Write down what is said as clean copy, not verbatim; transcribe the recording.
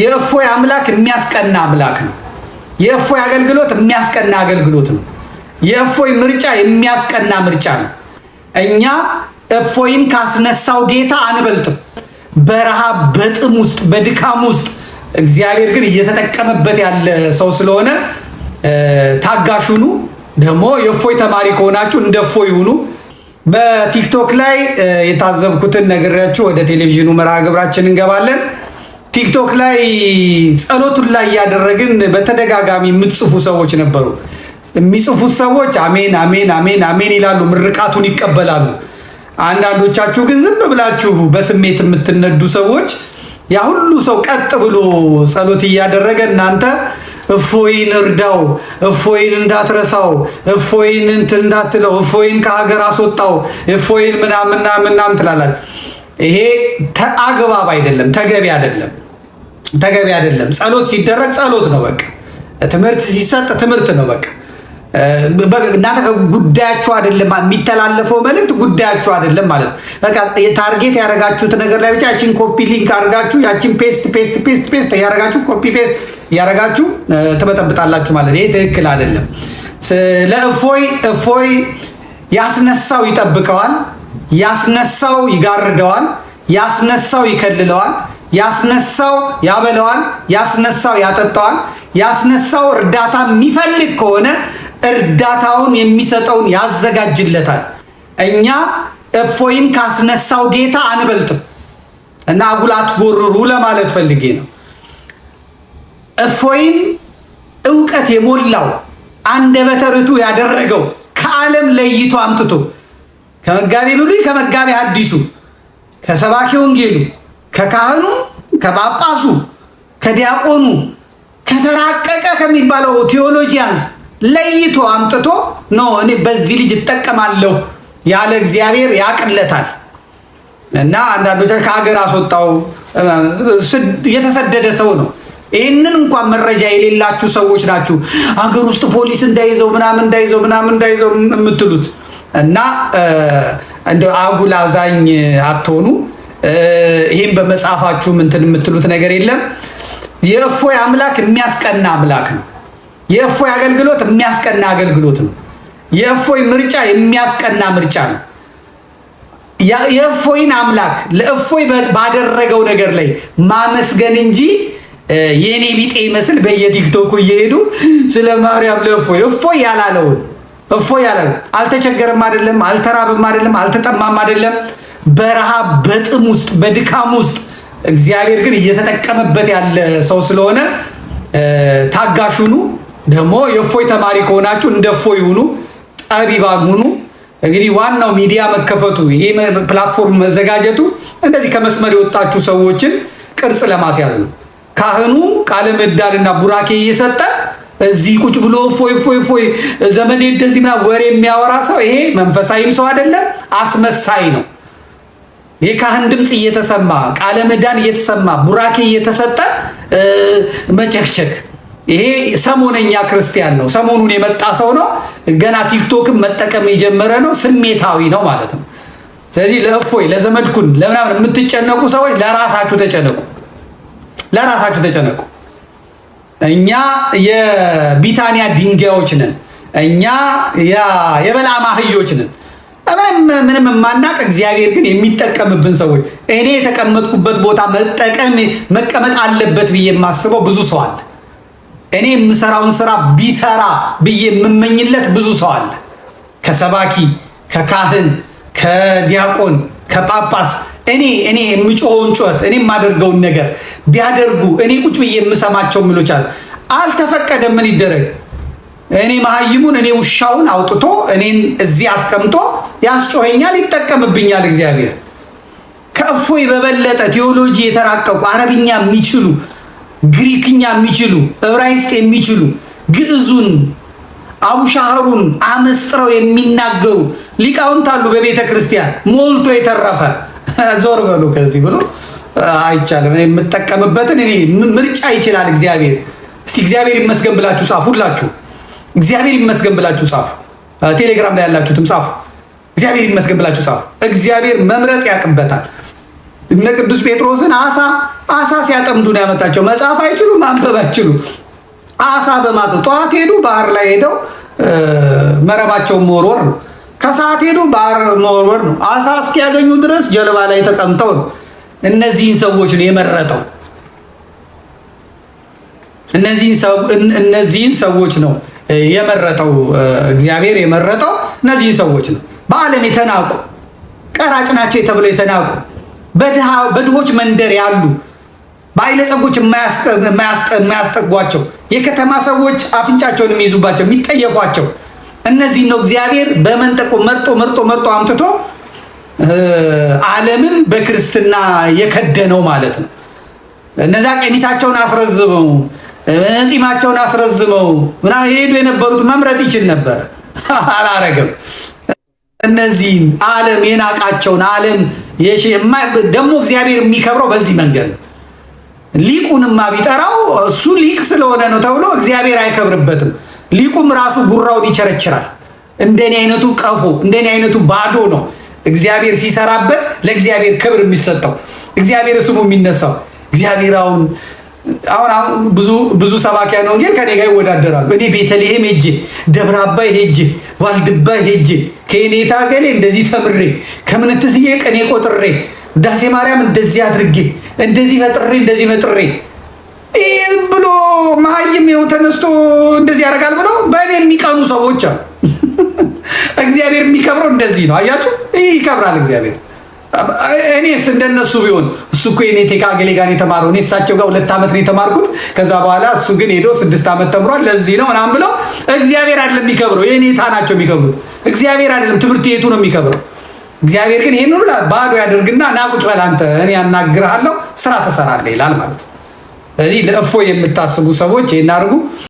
የእፎይ አምላክ የሚያስቀና አምላክ ነው። የእፎይ አገልግሎት የሚያስቀና አገልግሎት ነው። የእፎይ ምርጫ የሚያስቀና ምርጫ ነው። እኛ እፎይን ካስነሳው ጌታ አንበልጥም። በረሃብ በጥም ውስጥ በድካም ውስጥ እግዚአብሔር ግን እየተጠቀመበት ያለ ሰው ስለሆነ ታጋሽ ሁኑ። ደግሞ የእፎይ ተማሪ ከሆናችሁ እንደ እፎይ ሁኑ። በቲክቶክ ላይ የታዘብኩትን ነግሬያችሁ ወደ ቴሌቪዥኑ መርሃ ግብራችን እንገባለን። ቲክቶክ ላይ ጸሎቱን ላይ እያደረግን በተደጋጋሚ የምትጽፉ ሰዎች ነበሩ። የሚጽፉት ሰዎች አሜን አሜን አሜን አሜን ይላሉ፣ ምርቃቱን ይቀበላሉ። አንዳንዶቻችሁ ግን ዝም ብላችሁ በስሜት የምትነዱ ሰዎች ያ ሁሉ ሰው ቀጥ ብሎ ጸሎት እያደረገ እናንተ እፎይን እርዳው፣ እፎይን እንዳትረሳው፣ እፎይን እንትን እንዳትለው፣ እፎይን ከሀገር አስወጣው፣ እፎይን ምናምን ምናምን ትላላችሁ። ይሄ አግባብ አይደለም፣ ተገቢ አይደለም፣ ተገቢ አይደለም። ጸሎት ሲደረግ ጸሎት ነው በቃ። ትምህርት ሲሰጥ ትምህርት ነው በቃ። እናንተ ጉዳያችሁ አይደለም፣ የሚተላለፈው መልእክት ጉዳያችሁ አይደለም ማለት ነው። በቃ target ያደረጋችሁት ነገር ላይ ብቻ ያችን copy link አድርጋችሁ ያችን paste paste paste paste እያደረጋችሁ፣ copy paste እያደረጋችሁ ትበጠብጣላችሁ ማለት ነው። ይሄ ትክክል አይደለም። ለእፎይ እፎይ ያስነሳው ይጠብቀዋል፣ ያስነሳው ይጋርደዋል፣ ያስነሳው ይከልለዋል፣ ያስነሳው ያበለዋል፣ ያስነሳው ያጠጣዋል። ያስነሳው እርዳታ የሚፈልግ ከሆነ እርዳታውን የሚሰጠውን ያዘጋጅለታል። እኛ እፎይን ካስነሳው ጌታ አንበልጥም እና አጉል አትጎርሩ ለማለት ፈልጌ ነው። እፎይን እውቀት የሞላው፣ አንደበተ ርቱዕ ያደረገው፣ ከዓለም ለይቶ አምጥቶ ከመጋቤ ብሉይ፣ ከመጋቤ ሐዲሱ፣ ከሰባኪ ወንጌሉ፣ ከካህኑ፣ ከጳጳሱ፣ ከዲያቆኑ፣ ከተራቀቀ ከሚባለው theologians ለይቶ አምጥቶ no እኔ በዚህ ልጅ እጠቀማለሁ ያለ እግዚአብሔር ያቅለታል። እና አንዳንዶች ከሀገር አስወጣው፣ የተሰደደ ሰው ነው። ይህንን እንኳን መረጃ የሌላችሁ ሰዎች ናችሁ ሀገር ውስጥ ፖሊስ እንዳይዘው ምናምን እንዳይዘው ምናምን እንዳይዘው የምትሉት። እና እንደ አጉል አዛኝ አትሆኑ። ይህም በመጽሐፋችሁ እንትን የምትሉት ነገር የለም። የእፎይ አምላክ የሚያስቀና አምላክ ነው። የእፎይ አገልግሎት የሚያስቀና አገልግሎት ነው። የእፎይ ምርጫ የሚያስቀና ምርጫ ነው። የእፎይን አምላክ ለእፎይ ባደረገው ነገር ላይ ማመስገን እንጂ የኔ ቢጤ ይመስል በየቲክቶኩ እየሄዱ ስለ ማርያም ለእፎይ እፎይ ያላለውን፣ እፎይ ያላለው አልተቸገረም አይደለም፣ አልተራብም አይደለም፣ አልተጠማም አይደለም። በረሃብ በጥም ውስጥ በድካም ውስጥ እግዚአብሔር ግን እየተጠቀመበት ያለ ሰው ስለሆነ ታጋሽ ሁኑ። ደግሞ የእፎይ ተማሪ ከሆናችሁ እንደ እፎይ ሁኑ፣ ጠቢባን ሁኑ። እንግዲህ ዋናው ሚዲያ መከፈቱ፣ ይሄ platform መዘጋጀቱ እንደዚህ ከመስመር የወጣችሁ ሰዎችን ቅርጽ ለማስያዝ ነው። ካህኑ ቃለ ምዕዳንና ቡራኬ እየሰጠ እዚህ ቁጭ ብሎ እፎይ እፎይ እፎይ ዘመዴ እንደዚህ ምናምን ወሬ የሚያወራ ሰው ይሄ መንፈሳዊም ሰው አይደለም፣ አስመሳይ ነው። የካህን ድምፅ እየተሰማ፣ ቃለ ምዕዳን እየተሰማ፣ ቡራኬ እየተሰጠ መቸክቸክ ይሄ ሰሞነኛ ክርስቲያን ነው። ሰሞኑን የመጣ ሰው ነው። ገና ቲክቶክን መጠቀም የጀመረ ነው። ስሜታዊ ነው ማለት ነው። ስለዚህ ለእፎይ፣ ለዘመድኩን፣ ለምናምን የምትጨነቁ ሰዎች ለራሳችሁ ተጨነቁ፣ ለራሳችሁ ተጨነቁ። እኛ የቢታንያ ድንጋዮች ነን። እኛ የበላም አህዮች ነን። ምንም ምንም የማናቅ፣ እግዚአብሔር ግን የሚጠቀምብን ሰዎች። እኔ የተቀመጥኩበት ቦታ መጠቀም መቀመጥ አለበት ብዬ የማስበው ብዙ ሰው አለ። እኔ የምሰራውን ስራ ቢሰራ ብዬ የምመኝለት ብዙ ሰው አለ። ከሰባኪ፣ ከካህን፣ ከዲያቆን፣ ከጳጳስ እኔ የምጮኸውን ጩኸት፣ እኔ የማደርገውን ነገር ቢያደርጉ እኔ ቁጭ ብዬ የምሰማቸው ምሎች አለ። አልተፈቀደም። ምን ይደረግ? እኔ መሀይሙን፣ እኔ ውሻውን አውጥቶ እኔን እዚህ አስቀምጦ ያስጮኸኛል፣ ይጠቀምብኛል እግዚአብሔር። ከእፎይ በበለጠ ቴዎሎጂ የተራቀቁ፣ አረብኛ የሚችሉ፣ ግሪክኛ የሚችሉ፣ ዕብራይስጥ የሚችሉ፣ ግዕዙን አቡሻህሩን አመስጥረው የሚናገሩ ሊቃውንት አሉ በቤተ ክርስቲያን ሞልቶ የተረፈ። ዞር በሉ ከዚህ ብሎ አይቻልም። እኔ የምጠቀምበትን እኔ ምርጫ ይችላል እግዚአብሔር። እስቲ እግዚአብሔር ይመስገን ብላችሁ ጻፉ። ሁላችሁ እግዚአብሔር ይመስገን ብላችሁ ጻፉ። ቴሌግራም ላይ ያላችሁትም ጻፉ። እግዚአብሔር ይመስገን ብላችሁ ጻፉ። እግዚአብሔር መምረጥ ያውቅበታል። እነ ቅዱስ ጴጥሮስን አሳ ሲያጠምዱ ነው ያመጣቸው። መጻፍ አይችሉ፣ ማንበብ አይችሉ። አሳ በማጥመድ ጠዋት ሄዱ፣ ባህር ላይ ሄደው መረባቸውን መወርወር ነው። ከሰዓት ሄዱ፣ ባህር መወርወር ነው። አሳ እስኪያገኙ ድረስ ጀልባ ላይ ተቀምጠው ነው። እነዚህን ሰዎች ነው የመረጠው። እነዚህን ሰዎች ነው የመረጠው። እግዚአብሔር የመረጠው እነዚህን ሰዎች ነው። በዓለም የተናቁ፣ ቀራጭ ናቸው ተብለው የተናቁ፣ በድሆች መንደር ያሉ፣ ባለጸጎች የማያስጠጓቸው፣ የከተማ ሰዎች አፍንጫቸውን የሚይዙባቸው፣ የሚጠየፏቸው እነዚህን ነው እግዚአብሔር በመንጠቆ መርጦ መርጦ መርጦ አምጥቶ ዓለምን በክርስትና የከደነው ማለት ነው። እነዛ ቀሚሳቸውን አስረዝመው፣ ጺማቸውን አስረዝመው ምናምን የሄዱ የነበሩት መምረጥ ይችል ነበር፣ አላረገም። እነዚህን ዓለም የናቃቸውን፣ ዓለም ደግሞ እግዚአብሔር የሚከብረው በዚህ መንገድ ነው። ሊቁንማ ቢጠራው እሱ ሊቅ ስለሆነ ነው ተብሎ እግዚአብሔር አይከብርበትም። ሊቁም ራሱ ጉራውን ይቸረችራል። እንደኔ አይነቱ ቀፎ፣ እንደኔ አይነቱ ባዶ ነው እግዚአብሔር ሲሰራበት ለእግዚአብሔር ክብር የሚሰጠው፣ እግዚአብሔር ስሙ የሚነሳው። እግዚአብሔር አሁን አሁን አሁን ብዙ ብዙ ሰባኪያን ወንጌል ከኔ ጋር ይወዳደራሉ። እኔ ቤተልሔም ሄጄ፣ ደብረ አባይ ሄጄ፣ ዋልድባ ሄጄ፣ ከኔታ ገሌ እንደዚህ ተምሬ፣ ከምንትስዬ ቅኔ ቆጥሬ፣ ውዳሴ ማርያም እንደዚህ አድርጌ፣ እንደዚህ ፈጥሬ፣ እንደዚህ ፈጥሬ፣ ይህ ብሎ መሀይም ይኸው ተነስቶ እንደዚህ ያደርጋል ብሎ በእኔ የሚቀኑ ሰዎች አሉ። እግዚአብሔር የሚከብረው እንደዚህ ነው። አያችሁ፣ ይህ ይከብራል እግዚአብሔር። እኔስ እንደነሱ ቢሆን፣ እሱ እኮ የኔ ቴካ ገሌ ጋር የተማረው፣ እኔ እሳቸው ጋር 2 ዓመት ነው የተማርኩት። ከዛ በኋላ እሱ ግን ሄዶ 6 ዓመት ተምሯል። ለዚህ ነው ምናምን ብለው፣ እግዚአብሔር አይደለም የሚከብረው፣ የኔታ ናቸው የሚከብሩት። እግዚአብሔር አይደለም፣ ትምህርት ቤቱ ነው የሚከብረው። እግዚአብሔር ግን ይሄን ሁሉ ባዶ ያደርግና ና ቁጭ በል አንተ፣ እኔ ያናግርሃለሁ፣ ስራ ትሰራለህ ይላል ማለት ነው። ስለዚህ ለእፎይ የምታስቡ ሰዎች ይሄን አድርጉ።